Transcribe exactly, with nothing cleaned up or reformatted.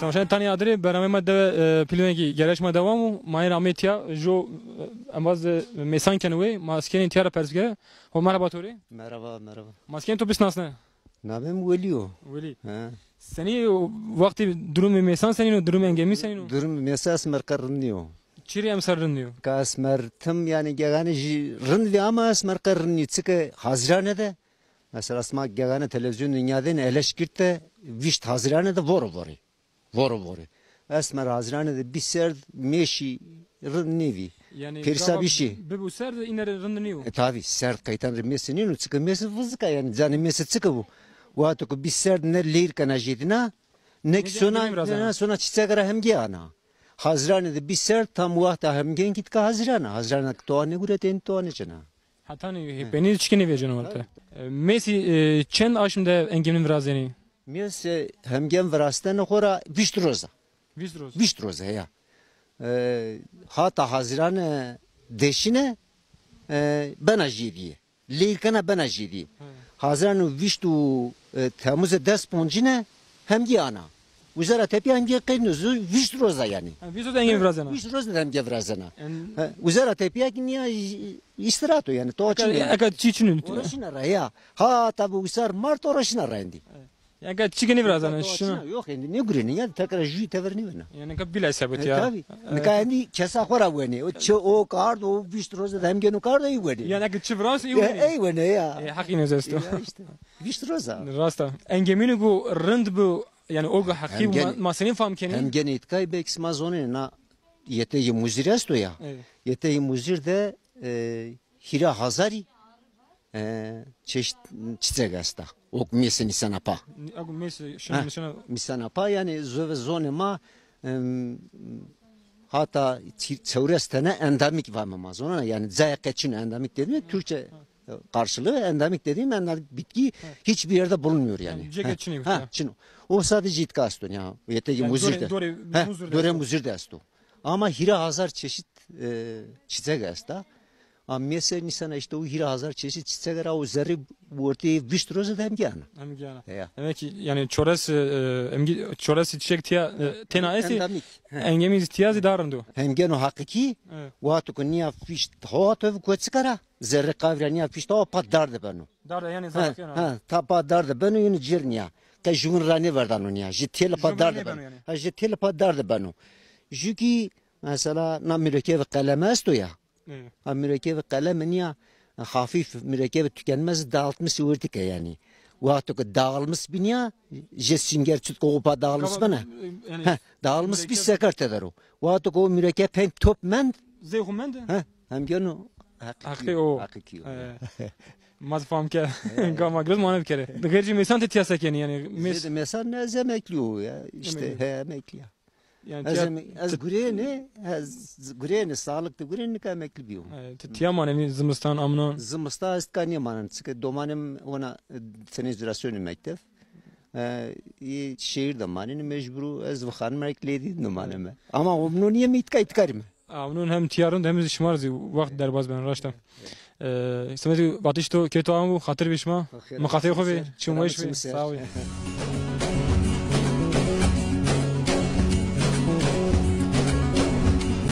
Roşen tanî adirê, bernameyê ma dewe, e, Pîlvengî geleş ma dewam o. Ma ê amê tiya, jo, e, embaz, e, mêsan keno wê, ma skenê tiya ra pers bikere. Ho, merhaba to rê. Merhaba, merhaba. Ma skenê to bisnasne. Namê mi Welî yo. Welî. He. Senî o wextî durumê mêsan senîn o, durumê engemî senîn o? Durumê mêsan esmer qe rind nîyo. Çi rê emser rind nîyo? Ka esmer tim, yanî gegane jî rind vî ama esmer qe rind nîyo. Çike Hazîrane de, mesela sima gegane televîzyon de nîyadêne Eleşkîrt de vîşt Hazîrane de voro vorê. Voro vorê. Esmer Hazîrane de bî serd mêşî rind nêvî. Yanî pêrsa gava bîşî. Bibû serd, îne rê rind nîyo. E, tabî, serd qeytan rê mêsî nîno, çike mêsî vizika, yanî canê mêsî çike bû. Wexto ke bî serd ne leyr kena jêdîna, ne kî sona, ne sona çîçege ra hemgê ana. Hazîrane de bî serd tam wexta hemgên kî tika Hazîrane. Hazîrane ke toa nêguretê, toa nêçena. Hetanî hêpenî çike nêveceno werte. E, mêsî, e, çend aşm de engemîn virazenî? Mês, e, hemgên virastene xo ra vîşt roz a. Vîşt roz? Vîşt roz, heya. E, hata Hazîrane deşîne, e, bena jêdîye. Leyr kena bena jêdîye. He. Hazîrane vîşt û, e, Temmuze des poncîne hemgê ana. Uza ra tepîya hemgê qeyno, vîşt roz a yanî. Ha, vîşt roz de engemîn virazena? Vîşt roz de hemgê virazena. En- He, uza ra tepîya kî nîya îstirahat o yanî. Toa çin o yanî. Eka çî çin o. Ora şina ra ya. Ha, tabî usar mart ora şina ra endî. Eka çî kî nêvirazena, şina. Yok, endî nêgurêne ya, tekrar jûyî tever nêbena. Yanî nika bîla hesabet ya. E, tabî. Nika endî kesa xo ra wenê. O çi o kard, o vîşt roze de hemgêno kard, ey wenê. Yanî eke çi virast, ey wenê. Ey wenê ya. E, heqî nêz esto. Ya îşte. Vîşt roz a. Rast a. Engemînî ku rind bi, yanî o ku heqî ma, ma senî fam kenî? Hemgênê îtkay belkî sima zonenê na yetegê muzîr esto ya. Evet. Yetegê muzîr de, e, hîrê hazarî, e, çeşit çîçek esta. Ok mêsê nîsena pa. Ni-, aku mêsê şina nîsena. Nîsena pa, yanî zove zonê ma, em, hata çi-, çewres tene endemîk vame ma zona, yanî cayê qe çin o, endemîk dedîme Türkçe karşılığı endemîk dedîme, endemîk bitki hiçbir yerde bulunmuyor yanî. Yanî cayê qe çin o. Ha, çin o. O sadece îtka esto ya. Yetegê muzîr de. Dorê, dorê muzîr de esto. Ama hîrê hazar çeşit, e, çîçek esta. Ama mêsê nîsena îşte o hîrê hazar çeşit çîçek ra o zerrî ortê vîşt roze de hemgê ana. Hemgê ana. Ya. Demek ki yanî çores, e, hemgê, çores çîçek tiya, e, tena estê. Endemîk. He. Engemî tiya zî daha rind o. Hemgêno heqîqî, wexto ke nîya fîşt hawa to koçika ra, zerrê qavî ra nîya fîşt hawa pa darde beno. Darde yanî zaf keno. Ha, ta pa darde beno, yeno cêr nîya. Qe jûvîn ra nêverdano nîya. Jê têle pa darde beno. Ha, jê têle pa darde beno. Jû kî mesela na murekebê qeleme esto ya. Evet. Ha, murekebê qeleme nîya, hafif murekebê tükenmez dağıtmış wertike yanî. Wexto ke dağılmış bî nîya, jê sünger çut ko pa dağılmış bena. Yanî ha, dağılmış bî seker tedero. Wexto ke o murekeb hem top mend. Zey xo mend. Ha, hemgêno heqîqî o. Heqîqî o. E, ma zî fam ke. Gama giroz mane bikerê. Di xêrcî mêsan de tiya se kenî yanî? Mês- Zêde mêsan ne, ez emeklî yo ya. İşte, he, emeklî ya. Yanî ez tiya em-, ez gurêne, ez gurêne, sağlık de gurêne, nika emeklî bîyo. E, ti tiya manenî zimistan, amnan? Zimistan ez tika nêmanen. Çike domanê mi ona, e, tenê zî ra sonê mekteb. E, ê şehir de manenî, mecbur ez vixanim, ek lêdî de maneme. Ama omnon yê mi îtka îtkarî mi. Amnon hem tiya rind hem zî şima rê zî wext derbaz beno, raşt a. E, semedê vatişê to, kê to amo, xatir bê şima. Mi xatirê xo bê, çim weş bê. Sağ ol.